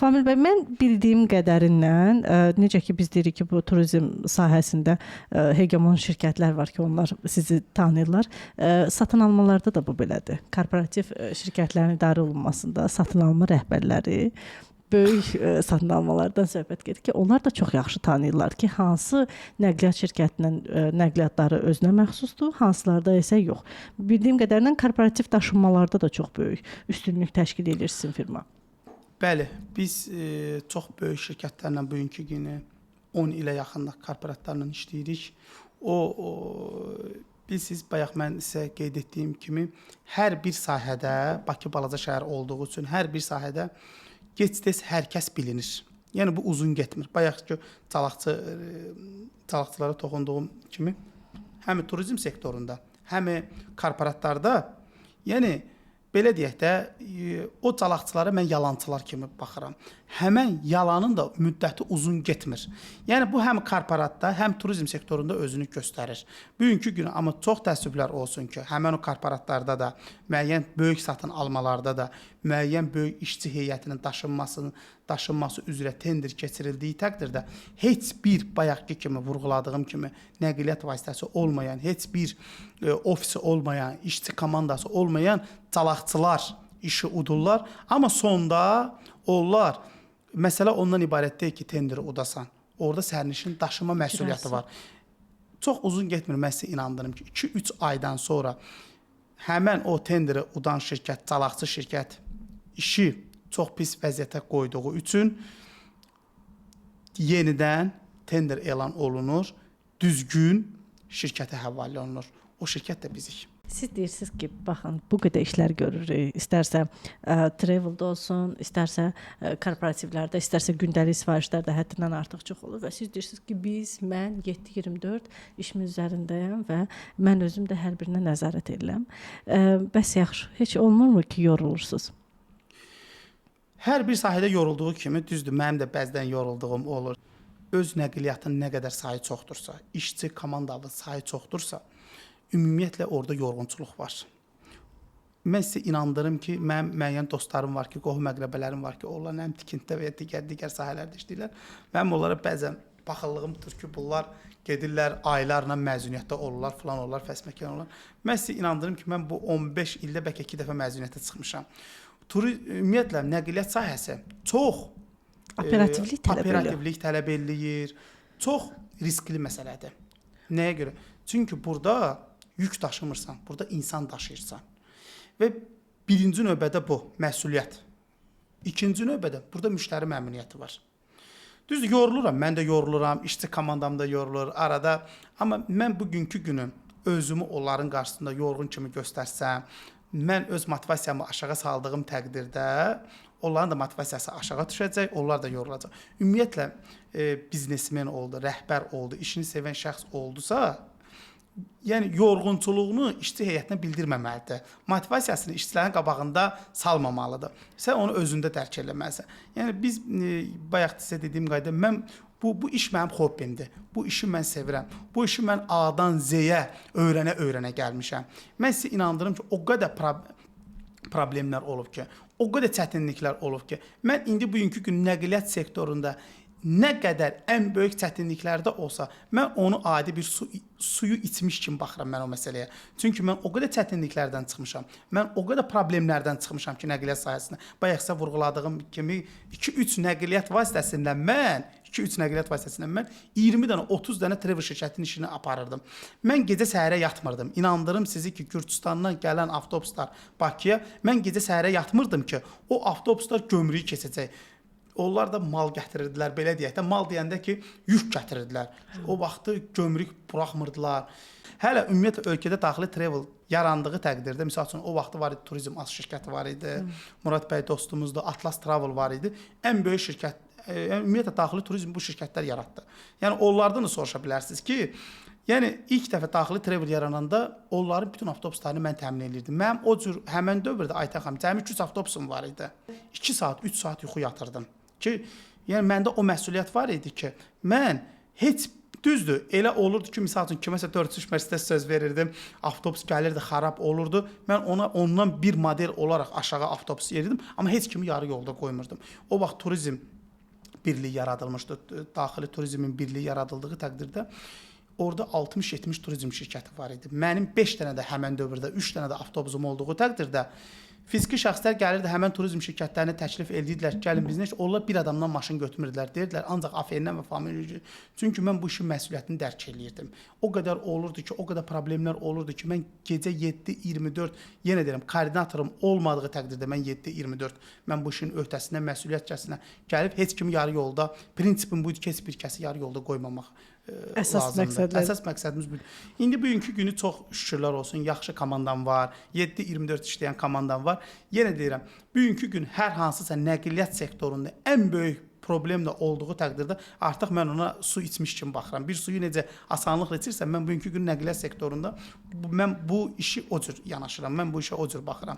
Famil bəy, mən bildiyim qədərindən, necə ki biz deyirik ki, bu turizm sahəsində hegemon şirkətlər var ki, onlar sizi tanıyırlar. Satın almalarda da bu belədir. Korporativ şirkətlərin idarə olunmasında satın alma rəhbərləri böyük satın almalardan söhbət gedir ki, onlar da çox yaxşı tanıyırlar ki, hansı nəqliyyat şirkətinin nəqliyyatları özünə məxsusdur, hansılarda isə yox. Bildiyim qədərindən korporativ daşınmalarda da çox böyük üstünlük təşkil edir sizin firma. Bəli, biz çox böyük şirkətlərlə bugünkü günü 10 ilə yaxın korporatlarla işləyirik. O bilirsiniz, bayaq mən sizə qeyd etdiyim kimi, hər bir sahədə, Bakı balaca şəhər olduğu üçün hər bir sahədə gec-tez hər kəs bilinir. Yəni bu uzun getmir. Bayaqki çalaqçılara toxunduğum kimi, həm turizm sektorunda, həm korporatlarda, yəni belə deyək də, o calaqçılara mən yalançılar kimi baxıram. Həmən yalanın da müddəti uzun getmir. Yəni bu həm korporatda, həm turizm sektorunda özünü göstərir. Bugünkü gün amma çox təəssüflər olsun ki, həmən o korporatlarda da, müəyyən böyük satın almalarda da, müəyyən böyük işçi heyətinin daşınması üzrə tender keçirildiyi təqdirdə heç bir bayaqki kimi vurğuladığım kimi nəqliyyat vasitəsi olmayan, heç bir ofisi olmayan, işçi komandası olmayan calaqçılar işi udurlar. Amma sonda onlar, məsələ ondan ibarət deyil ki, tenderi udasan. Orada sərnişin daşıma məsuliyyəti var. Çox uzun getmir, mən sizə inandırım ki, 2-3 aydan sonra həmən o tenderi udan şirkət, calaqçı şirkət işi çox pis vəziyyətə qoyduğu üçün yenidən tender elan olunur, düzgün şirkətə həvalə olunur. O şirkət də bizik. Siz deyirsiniz ki, baxın, bu qədər işlər görürük. İstərsə traveldə olsun, istərsə korporativlərdə, istərsə gündəlik sifarişlərdə həddindən artıq çox olur və siz deyirsiniz ki, mən 7/24 işimin üzərindəyəm və mən özüm də hər birinə nəzarət edirəm. Bəs yaxşı, heç olmurmu ki, yorulursunuz? Hər bir sahədə yorulduğu kimi, düzdür, mənim də bəzən yorulduğum olur. Öz nəqliyyatın nə qədər sayı çoxdursa, işçi komandanın sayı çoxdursa, ümumiyyətlə orada yorğunçuluq var. Mən sizə inandırım ki, mənim müəyyən dostlarım var ki, qohum əqrəbələrim var ki, onlar həm tikintidə və ya digər sahələrdə işləyirlər. Mənim onlara bəzən paxıllığım tutur ki, bunlar gedirlər, aylarla məzuniyyətdə olurlar, filan olurlar, fəsməkan olurlar. Mən sizə inandırım ki, mən bu 15 ildə bəlkə 2 dəfə məzuniyyətə çıxmışam. Ümumiyyətlə nəqliyyat sahəsi çox operativlik tələb eləyir. Operativlik tələb eləyir. Çox riskli məsələdir. Nəyə görə? Çünki burada yük daşımırsan, burada insan daşıyırsan. Və birinci növbədə bu məsuliyyət. İkinci növbədə burada müştəri məmnuniyyəti var. Düzdür, yoruluram, mən də yoruluram, işçi komandam da yorulur arada. Amma mən bugünkü günü özümü onların qarşısında yorğun kimi göstərsəm, mən öz motivasiyamı aşağı saldığım təqdirdə onların da motivasiyası aşağı düşəcək, onlar da yorulacaq. Ümumiyyətlə biznesmen oldu, rəhbər oldu, işini sevən şəxs oldusa, yəni yorğunçuluğunu işçi heyətinə bildirməməlidir. Motivasiyasını işçilərin qabağında salmamalıdır. Sən onu özündə dərk eləməlisən. Yəni biz bayaq sizə dediyim qayda, mən bu iş mənim hobbimdir. Bu işi mən sevirəm. Bu işi mən A-dan Z-yə öyrənə-öyrənə gəlmişəm. Mən sizə inandırım ki, o qədər problemlər olub ki, o qədər çətinliklər olub ki, mən indi bugünkü gün nəqliyyat sektorunda nə qədər ən böyük çətinliklərdə olsa, mən onu adi bir suyu içmiş kimi baxıram mən o məsələyə. Çünki mən o qədər çətinliklərdən çıxmışam. Mən o qədər problemlərdən çıxmışam ki, nəqliyyat sahəsində. Bayaq sizə vurğuladığım kimi 2-3 nəqliyyat vasitəsindən mən 2-3 nəqliyyat vasitəsindən mən 20 dənə, 30 dənə travel şirkətinin işini aparırdım. Mən gecə səhərə yatmırdım. İnandırım sizi ki, Gürcüstandan gələn avtobuslar Bakıya, mən gecə səhərə yatmırdım ki, o avtobuslar gömrüyü keçəcək. Onlar da mal gətirirdilər, belə deyək də, mal deyəndə ki, yük gətirirdilər. O vaxtı gömrük buraxmırdılar. Hələ ümumiyyətlə ölkədə daxili travel yarandığı təqdirdə, misal üçün o vaxtı var idi, Turizm Az şirkəti var idi, Murad bəy dostumuzdur, Atlas Travel var idi. Ən böyük şirkət, ümumiyyətlə daxili turizm bu şirkətlər yaratdı. Yəni onlardan da soruşa bilərsiniz ki, yəni ilk dəfə daxili travel yarananda onların bütün avtobuslarını mən təmin eləyirdim. Mənim o cür həmən dövrdə Aytən xanım cəmi 2-3 avtobusum var idi. 2 saat, 3 saat yuxu yatırdım. Ki, yəni məndə o məsuliyyət var idi ki, mən heç Düzdür, elə olurdu ki, məsəl üçün kiməsə 4-3 Mercedes söz verirdim, avtobus gəlirdi, xarab olurdu. Mən ona ondan bir model olaraq aşağı avtobus yerirdim, amma heç kimi yarı yolda qoymurdum. O vaxt turizm birliyi yaradılmışdı. Daxili turizmin birliyi yaradıldığı təqdirdə orada 60-70 turizm şirkəti var idi. Mənim 5 dənə də həmən dövrdə 3 dənə də avtobusum olduğu təqdirdə fiziki şəxslər gəlirdi, həmən turizm şirkətlərinə təklif edirdilər ki, gəlin bizlə. Onlar bir adamdan maşın götürmürdülər. Deyirdilər ancaq AFN-dən və familiya. Çünki mən bu işin məsuliyyətini dərk eləyirdim. O qədər olurdu ki, o qədər problemlər olurdu ki, mən gecə 7:24, yenə deyirəm, koordinatorum olmadığı təqdirdə mən 7:24 mən bu işin öhdəsindən məsuliyyətcəsinə gəlib heç kimi yarı yolda, prinsipim bu idi ki, heç bir kəsi yarı yolda qoymamaq Əsas lazımdır. Məqsədlər. Əsas məqsədimiz budur. İndi bugünkü günü çox şükürlər olsun, yaxşı komandam var. 7/24 işləyən komandam var. Yenə deyirəm, bugünkü gün hər hansısa nəqliyyat sektorunda ən böyük problem də olduğu təqdirdə artıq mən ona su içmiş kimi baxıram. Bir suyu necə asanlıqla içirsən, mən bugünkü gün nəqliyyat sektorunda mən bu işi o cür yanaşıram. Mən bu işə o cür baxıram.